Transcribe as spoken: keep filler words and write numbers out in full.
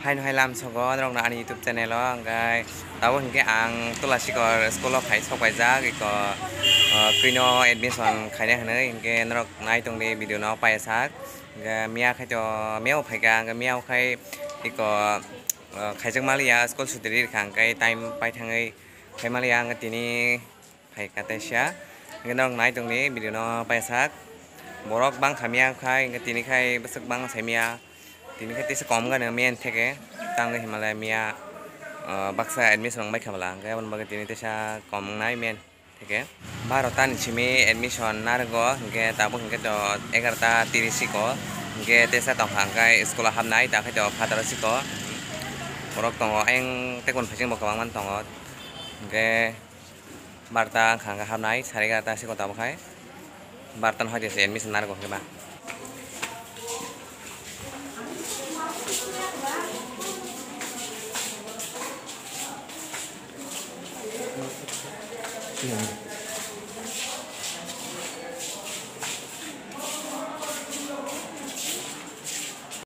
Haino hai lam sogo norokno ani YouTube channel o, hwnkhe tabuk hinkhe ang Tulasikor school o phai sok paijak, iko, o, twino admission khaina hinwi, hinkhe norok nai tongdi video no payasak. Hinkhe miya khai to, miya bo phaikha, hinkhe miya khai iko, o, khaijak maliya, school suti ri rikha, hinkhe time pai thangwi khai maliya, hinkhe tini phaikha teisa. Hinkhe norok nai tongdi video no payasak. Borok bangkha miya khai, hinkhe tini khai bwswk bang sai miya. Tini khai teisa kom gana men theke. Tangwi himalaya miya, ah, baksa admission wng baikha bwla. Hinkhe aboni bagwi tini teisa kom wngnai men theke. Baro tani simi admission narwgo, hinkhe tabuk hinkhe to egarota tiris siko. Hinkhe teisa tongkha hinkhe school o hapnai, ta khai to phataro siko. Borok tongo, ayang tei kung phaising bo kwbangma tongo. Hinkhe barta wngkha hwnkhe hapnai, sari egarota siko tabuk khai. Barta no hoite se admission narwgo hwnkhe ba.